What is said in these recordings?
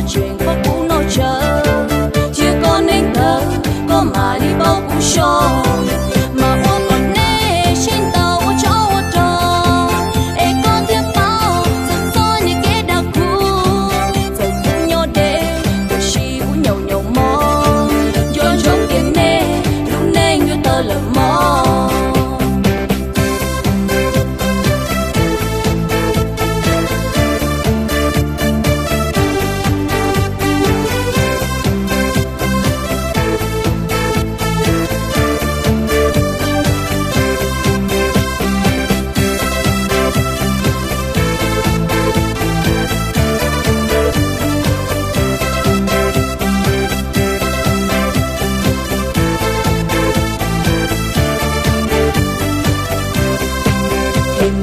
Tseem pab kuv noj tsawv, cia koj neej tawv, koj mam li paub kuv so. Mas ua kom nej sib ntaus ua tsov ua rog, es koj thiaj paub txog txoj niag kev dag kuv. Txawm kuv nyob deb, tiam sis kuv nyaum nyaum mob, nco ntsoov tias nej lub neej yuav tawg lawm mog.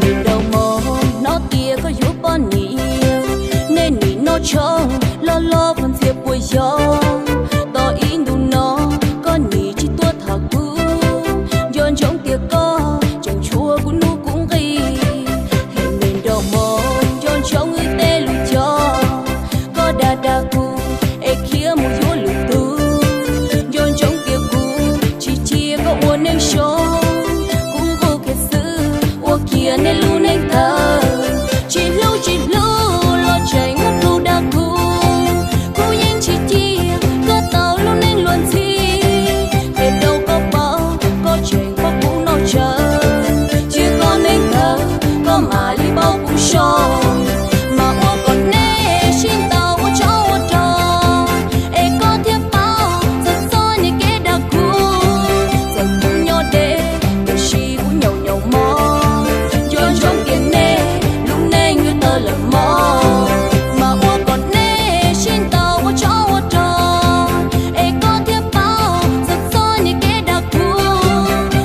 Nim nrau mob hnov tias koj yuav poj niam, nej nim noj tshoob loj loj puag ntxhias puas yog. Tos ib ntus no koj nim tsis tuaj tham kuv, nco ntsoov tias koj tseem tshuav kuv hnub kuv nqi. Nim nrau mob nco ntsoov wb tej lus cog, koj dag dag kuv es khiav mus yuav lwm tus. Nco ntsoov tias kuv tsis cia koj ua neej zoo, kuv nquag kiag xwb ua kiag nej lub neej tawg. Tsis hlub tsis hlub los tseem muab plhu dag kuv, kuv yeej tsis cia koj tau lub neej luag ntxhi. Qhia rau koj paub koj tseem pab kuv noj tsawv, cia koj neej tawv, koj mam li paub kuv so. Mas ua kom nej sib ntaus ua tsov ua rog, es koj thiaj paub txog txoj niag kev dag kuv. Txawm kuv nyob deb, tiam sis kuv nyaum nyaum mob, nco ntsoov tias nej lub neej yuav tawg lawm mog. Mas ua kom nej sib ntaus ua tsov ua rog, es koj thiaj paub txog txoj niag kev dag kuv.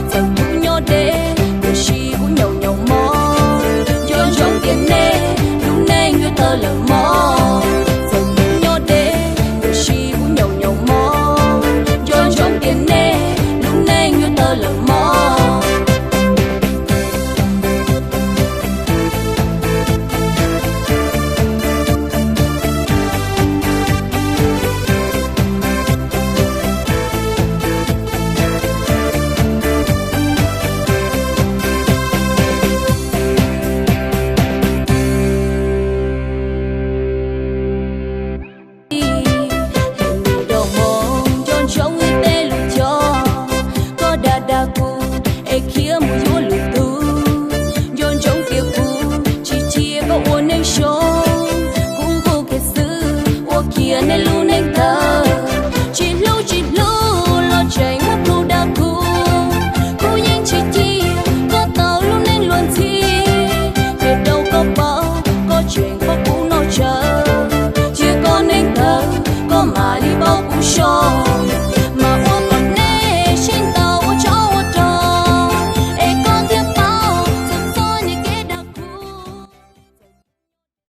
Txawm kuv nyob deb, tiam sis kuv nyaum nyaum mob, nco ntsoov tias nej lub neej yuav tawg lawm mog. Txawm kuv nyob deb, tiam sis kuv nyaum nyaum mob, nco ntsoov tias nej lub neej yuav tawg lawm mog. Nim nrau mob nco ntsoov wb tej lus cog, koj dag dag kuv es khiav mus yuav lwm tus. Nco ntsoov tias kuv tsis cia koj ua neej zoo, kuv nquag kiag xwb ua kiag nej lub neej tawg. Tsis hlub tsis hlub los tseem muab plhu dag kuv, kuv yeej tsis cia koj tau lub neej luag ntxhi. Qhia rau koj paub koj tseem pab kuv noj tsawv, cia koj neej tawv, koj mam li paub kuv so.